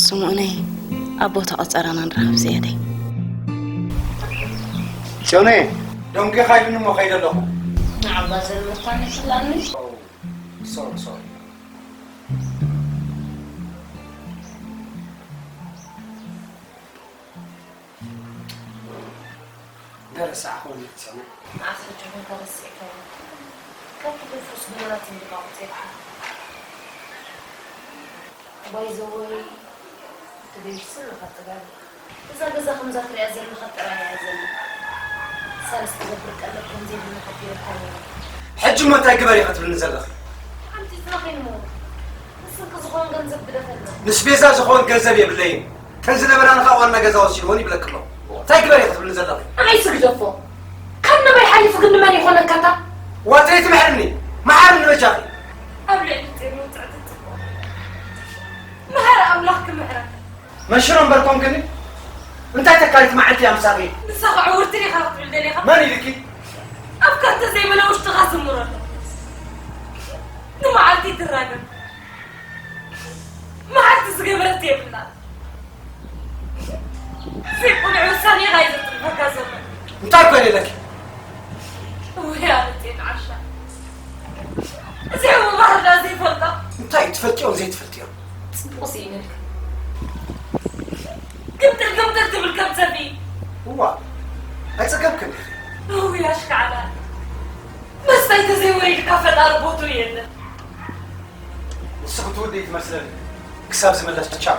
ስምኦነይ፣ ኣብ ቦታ ቆጸራና ንራኸብ ዝያደይ። ጽዮነይ፣ ደንጒኻ ኢሉኒ እሞ ከይደ ኣለኹ። ንዓባ ዘሎ እኳ ንፍላኒ። ሶሪ፣ ሶሪ። ደረሳ ኣኾን ይጽና። ንዓስ ሕጂ እውን ተረሲዕካዮ። ካብ ኩሉ ፍርስ ብነራት እንድማቑት የብሓ። ባይ ዘ ወይ፣ ትገይሽ ስለ ኸጥጋቢ። እዛ ገዛ ከምዛ ትሪኣ ዘለኻ ጥራይ እያ ዘላ። ሳልስ ትገብር ቀለብ ከም ዘይብሉ ሓቢረካ ነይረ። ሕጂ እሞ እንታይ ግበሪ ክትብልኒ ዘለኺ? ሓንቲ ዝረኺ እሞ፣ ንስንኪ ዝኾን ገንዘብ ግደፈልና። ምስ ቤዛ ዝኾን ገንዘብ የብለይን። ከን ዝነበራን ኸኣ ዋና ገዛ ወሲድዎን ይብለኪ ኣለኹ። እንታይ ግበሪ ክትብልኒ ዘለኺ? ኣይ ስግደፎ። ካብ ነብሪ ሓሊፉ ግን ንመን ይኾነካታ? ዋተይ ትምሕርኒ? መሓርኒ በጃኺ። ኣብ ልዕሊ ጤል ውጽዕቲ ጽቡቕ። መሓሪ ኣምላኽ ክምሕረካ። መንሽሮ እምበር ኮንክኒ? እንታይ ተካሊት መዓልቲ እያ ምሳኺ? ንስኻ ዕውርቲ ዲኻ ክትብል ደሊኻ? መን ኢልኪ? ኣብ ካንተ ዘይበለ ውሽጥኻ ዝምሮ ኣሎ። ንመዓልቲ ትራገም። መዓልቲ ዝገበረት የብላን። ዘይቁኑዕ ውሳኔ ኢኻ እዩ ዘጥርፈካ ዘሎ። እንታይ እኮ ኢለኪ? ወይ ኣነቴን ዓሻ። እዚ ሕቡእ ባህርና ዘይፈልጦ። እንታይ ትፈልጥዮን ዘይትፈልጥዮን? ጽቡቕ ስኢነልካ። ግምጥል ግምጥል ትብል ከም ሰፍኢ። እዋ፣ ኣይጸገብክን ዲኺ? እውይ ኣሽካዕላል። መስታይ ተዘይወሪድካ ፈጣሪ ቦትኡ የለን። ንስኺ ትውድኢ ትመስለኒ። ክሳብ ዝምለስ ቻው።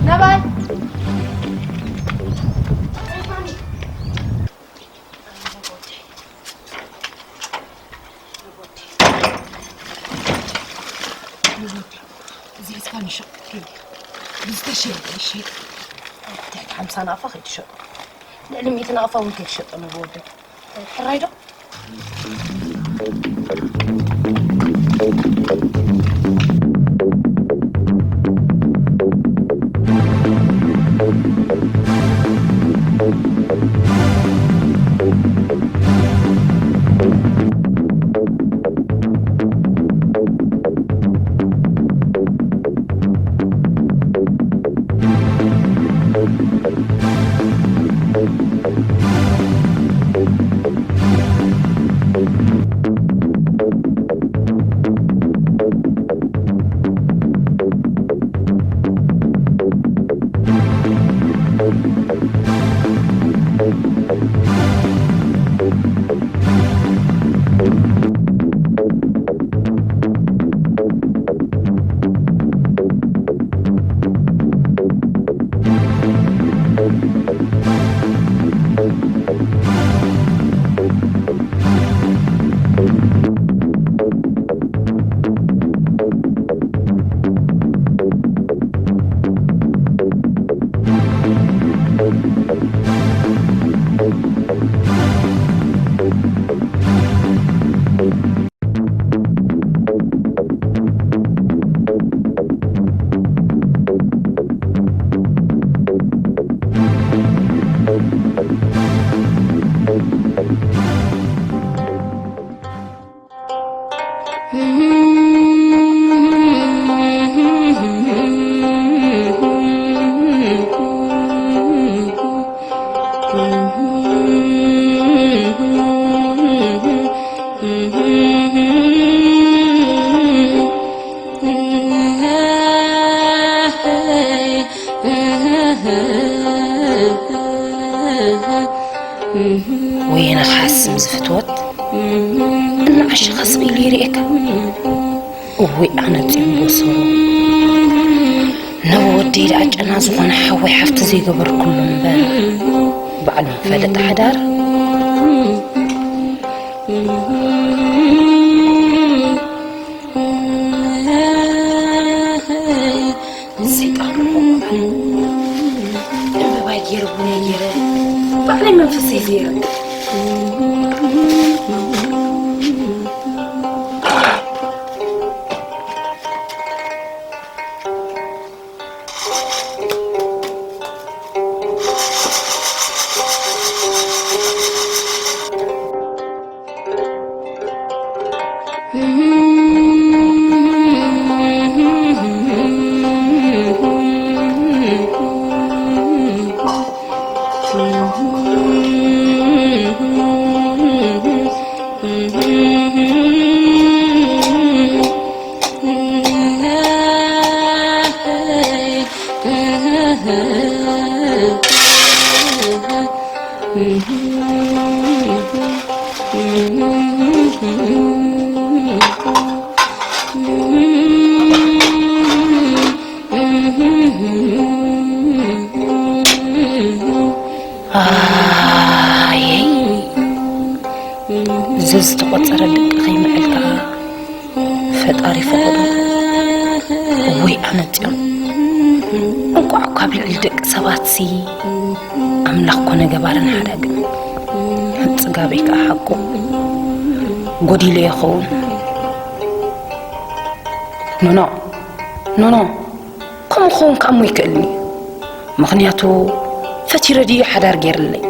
ነባይ። እዚ እስካ ንሸጥ ክትብል። ብዝተሸጠ ይሸጥ። ትሕቲ ሓምሳ ናቕፋ ከይትሸጦ። ልዕሊ ሚእቲ ናቕፋ እውን ከይትሸጦ ነብሪ ወደይ። ሕራይ ዶ? ወይነ ሓስም ዝፍትወት እናዓሸኸ ስቕ ኢሉ ይርእየካ። እወይ ኣነ ጽምቦ ሰሩ፣ ነብ ወደይ ደኣ ጨና ዝኾነ ሓወይ ሓፍቲ ዘይገበርኩሉ እምበር፣ ባዕሉ ፈለጥ ሓዳር። ሰይጣን ዕምበባይ ገይረ ቡነይ ገይረ ባዕለይ መንፈሰይ ዘይረ። ኣየይ፣ እዚ ዝተቖጸረ ደቂ ከይምዕል ከኣ ፈጣሪ ፈቐዶ። እወይ ኣነ ጽዮን፣ እንቋዕ እኳ ኣብ ልዕሊ ደቂ ሰባትሲ ኣምላኽ ኮነ ገባርን ሓዳግን። ጽጋበይ ከኣ ሓቁ ጎዲሉ ይኸውን። ኖኖ፣ ኖኖ፣ ከምኡ ክኸውን ከኣ እሞ ይክእልኒ። ምኽንያቱ ፈቲረ ድዩ ሓዳር ገይርለይ?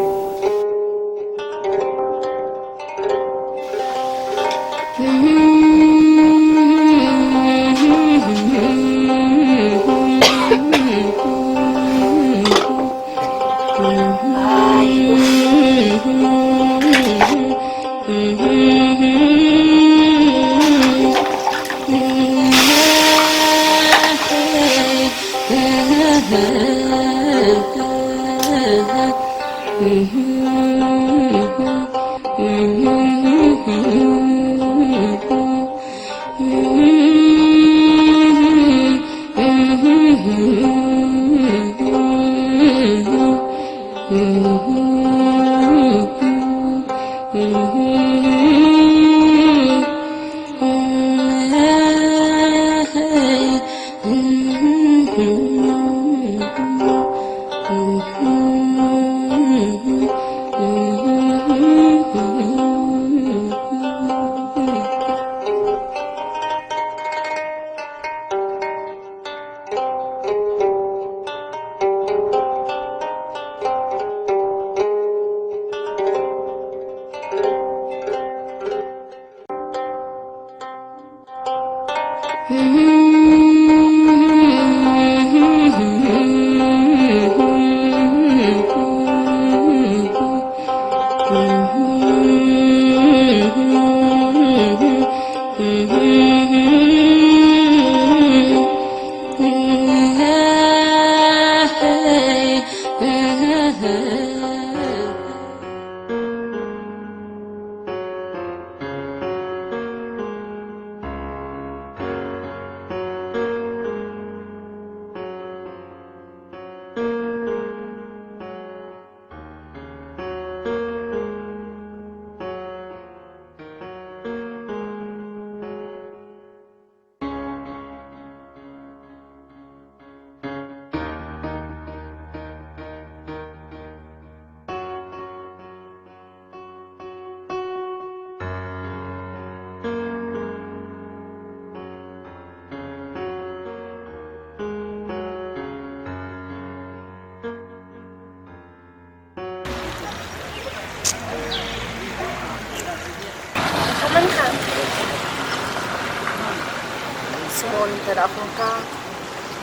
ሞን እንተ ደኣ ኾንካ፣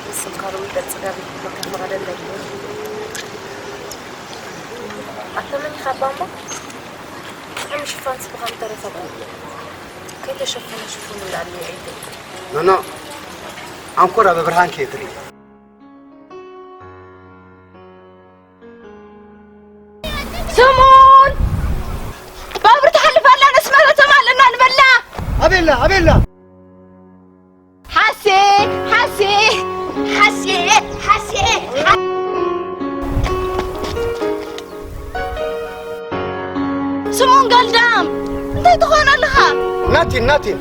ንስኻ ርኡይ ገጽ ጋር ይብሎ ከፈቐደለይ። ኣታ መን ኢኻ እባ እሞ? ጥዑም ሽፋን ስብኻ ምተረፈ እኮ። ከይተሸፈነ ሽፉን እንዳሉ የዒዱ። ኖኖ፣ ኣንኮራ ብብርሃን ከየትርኢ። ስሙን! ባቡር ትሓልፍ ኣላ፣ ነስመረ ተማለና ንበላ። ኣቤላ፣ ኣቤላ! ሓሴ፣ ሓሴ፣ ሓሴ፣ ሓሴ፣ ሓ-፣ ስሙን ገልዳም፣ እንታይ ትኾን ኣለኻ? ናቲን፣ ናቲን።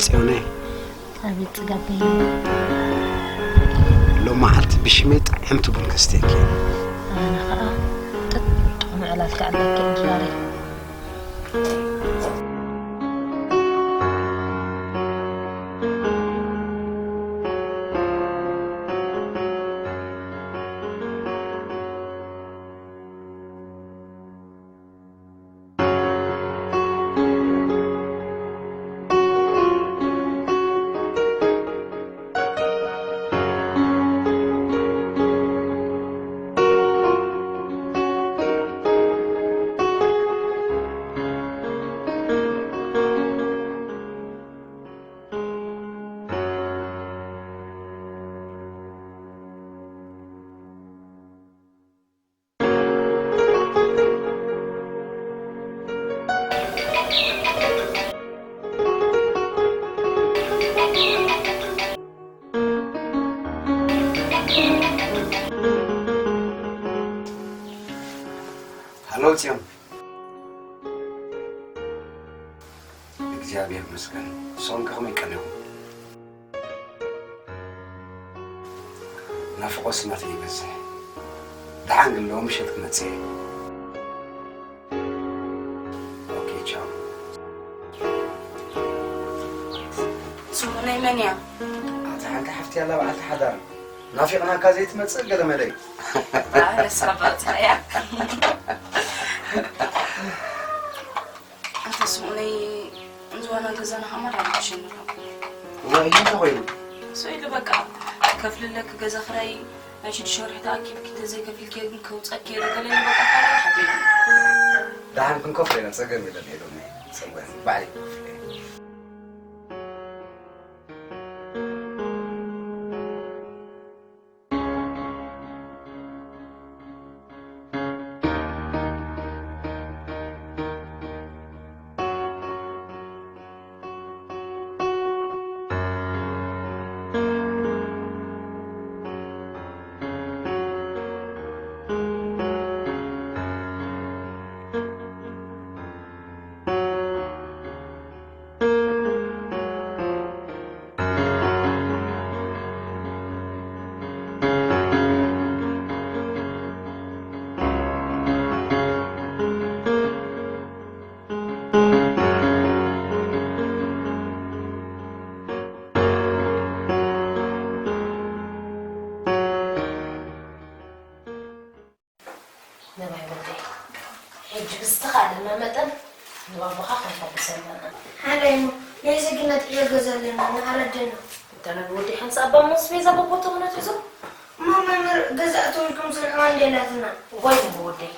ጽዮነይ። ኣቤት ጽጋበይ። ሎማዓልቲ ብሽመይ ጥዕምቲ ቡን ከስተየኪ። ኣነ ኸኣ ጥጥዑም ዕላልካ ኣለኪ ድራረይ። ሃሎ ጽዮን። እግዚኣብሔር ይመስገን። ንስኹም ከ ከመይ ቀኒኹም? ናፍቖት ናተይ ይበዝሕ። ደሓን ግን ሎሚ ምሸት ክመጽእ እየ። ኦኬ፣ ቻው። ስሙ ናይ መን እያ? ኣታ ሓንቲ ሓፍቲ ኣላ በዓልቲ ሓዳር። ናፊቕናካ ዘይትመጽእ ገለ መለ እዩ። ኣረ ሳባ ጻያ። ኣንተ ስሙነይ፣ እንዝዋና ገዛና ኸማን ኣይረብሸኒ ኣሎ። እዋይ፣ እንታይ ኾይኑ? ሰው ኢሉ በቃ፣ ከፍልለክ ገዛ ኽራይ፣ ናይ ሽዱሽተ ወርሒ ተኣኪብኪ፣ እንተዘይከፊልኪ ግን ከውፀኪ እየ፣ ገለ ኢሉ በቃ፣ ካልእ ሓቢሩ። ደሓን ክንከፍሎ ኢና፣ ፀገም የለን፣ ሄዶም፣ ፀገም፣ ባዕለይ ክከፍል እየ። ነባይ ወደይ፣ ሕጂ ብዝተኻእለና መጠን ንባባኻ ክንፈውስ ኣለና። ሓራይ እሞ፣ ናይ ዜግነት ዕዮ ገዛ ኣለና፣ ንኣረደና። እንተ ነቢ ወደይ፣ ሓንሳእ እባ እሞ ኣስቤዛ በቦትኡ ክነትሕዞ። እሞ መምህር፣ ገዛ እትውልኩም ስርሕዋ እንዴላትና። ዋይ ነቢ ወደይ፣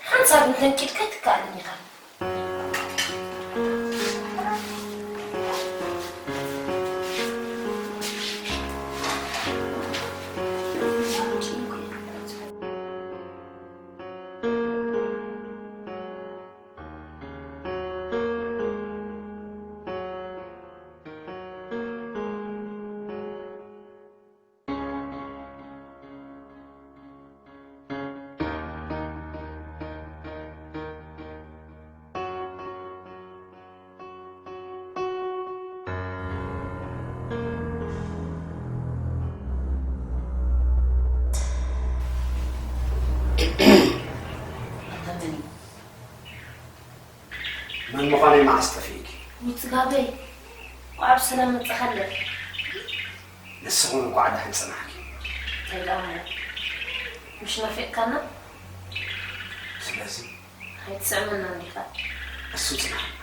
ሓንሳብ እንተንኪድ ከይትከኣልን ኢኻ። መን ምዃነይ መዓስ ጠፊእኪ? ውይ ጽጋበይ፣ እንኳዕ ብሰላም መጻኻለይ። ንስኺ እውን እንኳዕ ደሓን ጸናሕኪ። እንታይ ደኣ እሞ፣ ምሽ ናፊቕካና? ስለዚ ኣይትስዕመናን ዲኻ? እሱ ጽናሕና።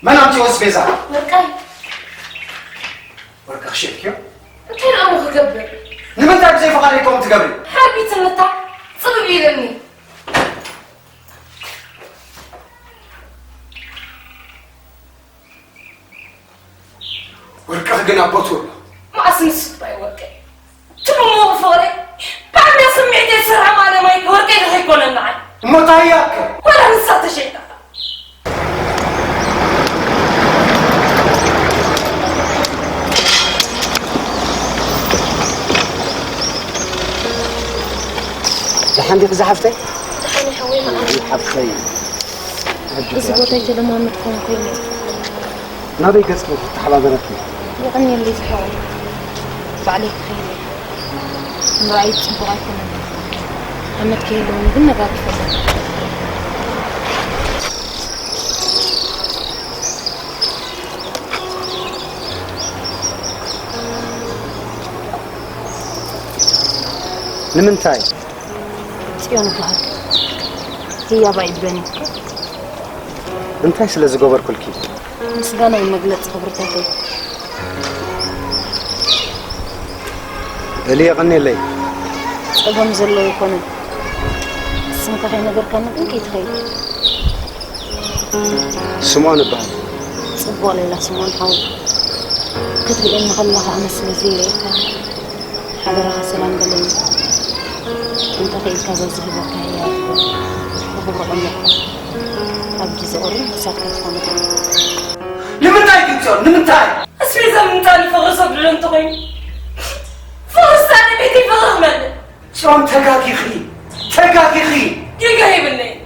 መን ኣምጺኦ ኣስቤዛ? ወርቀይ። ወርቅኺ ሸጥክዮ? እንታይ ደኣ እሞ ክገብር? ንምንታይ ብዘይ ፍቓደይ ከምኡ ትገብሪ? ሓቢትንታ ጽብብ ኢለኒ። ወርቅኺ ግን ኣብ ቦትኡ ኣሎ። መዓስ ንሱ ጥራይ ወርቀይ? እቲ ምዉቕ ፍቕረይ፣ ብዓቢያ ስምዒተይ ዝሰርሖ ማለማይ ወርቀይ ዶ ከይኮነን ንዓይ? እሞ እንታይ እያ ከ? ወላ ንሳ ተሸይጣ። ደሓን ዲኺ ዝሓፍተይ? ደሓን እየ ሓወይ፣ መዓረይ። ሓፍተይ። እዚ ቦታ ኣይተለማመድኩዎን ኮይነ። ናበይ ገጽኪ ተተሓባበረኪ? የቐንየለይ ዝሓወይ። ባዕለይ ክኸይድ እየ። ምርኣዩ ጽቡቕ ኣይኮነን። ዓመት ከይህልወኒ ግን ነጋጊፈለይ። ንምንታይ? ጽዮን እበሃል። ህያብ ኣይበኒ። እንታይ ስለ ዝገበርኩልኪ? ምስጋናይ መግለጺ ክብርታተይ። እሊ የቐንየለይ። ጸገም ዘለዎ ኣይኮነን። ስምካ ከይነገርካኒ ግን ከይትኸይድ። ስምኦን እበሃል። ጽቡቕ ሌላ ስምኦን ሓወይ። ክትርእየኒ ከለኻ ኣነ ስለ ዘይርእየካ፣ ሓደራኻ ሰላም በለኒ። እንተ ኽኢልካ በዚ ህበካ ህያብ ግበር። ብኽብሪ ቀለልካ። ኣብ ግዜ ቁሪ ክሳድካ ትኾነካ። ንምንታይ ግን ጽዮን? ንምንታይ? ኣስቤዛ ምምጻእ ንፍቕሪ ዘጉድሎ እንተኾይኑ፣ ፍቕሪ ሳዕቤን ቤተይ ፍቕሪ ክመልእ። ጽዮን፣ ተጋጊኺ፣ ተጋጊኺ። ጌጋ የብለይን።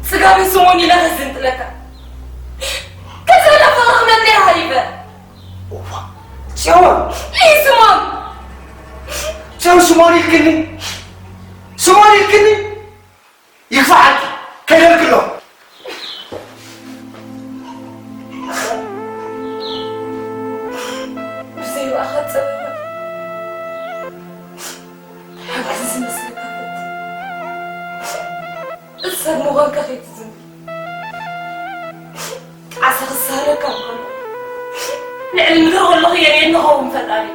ጽጋበይ ስምኦን ኢለ ከዝንጥለካ። ከዚ ወላ ፍቕሪ ክመልእ ሃሊፈ። እዋ፣ ጽዮን። እይ ስምኦን። ጽዮን፣ ስምኦን ኢልክኒ? ስምኦን ኢልክኒ? ይግፋዓልኪ፣ ከይደልኪ ኣለኹ። ብዘይ ብኣኻ ጸበባ ሓጋዚ ዝመስለካ ፈት። እሰር ምዃንካ ከይትዝንጊ። ጣዕሳ ክሳለካ ምዃኑ ልዕሊ ምድሪ ከለኹ የርእየኒ ኸውን ፈጣሪ።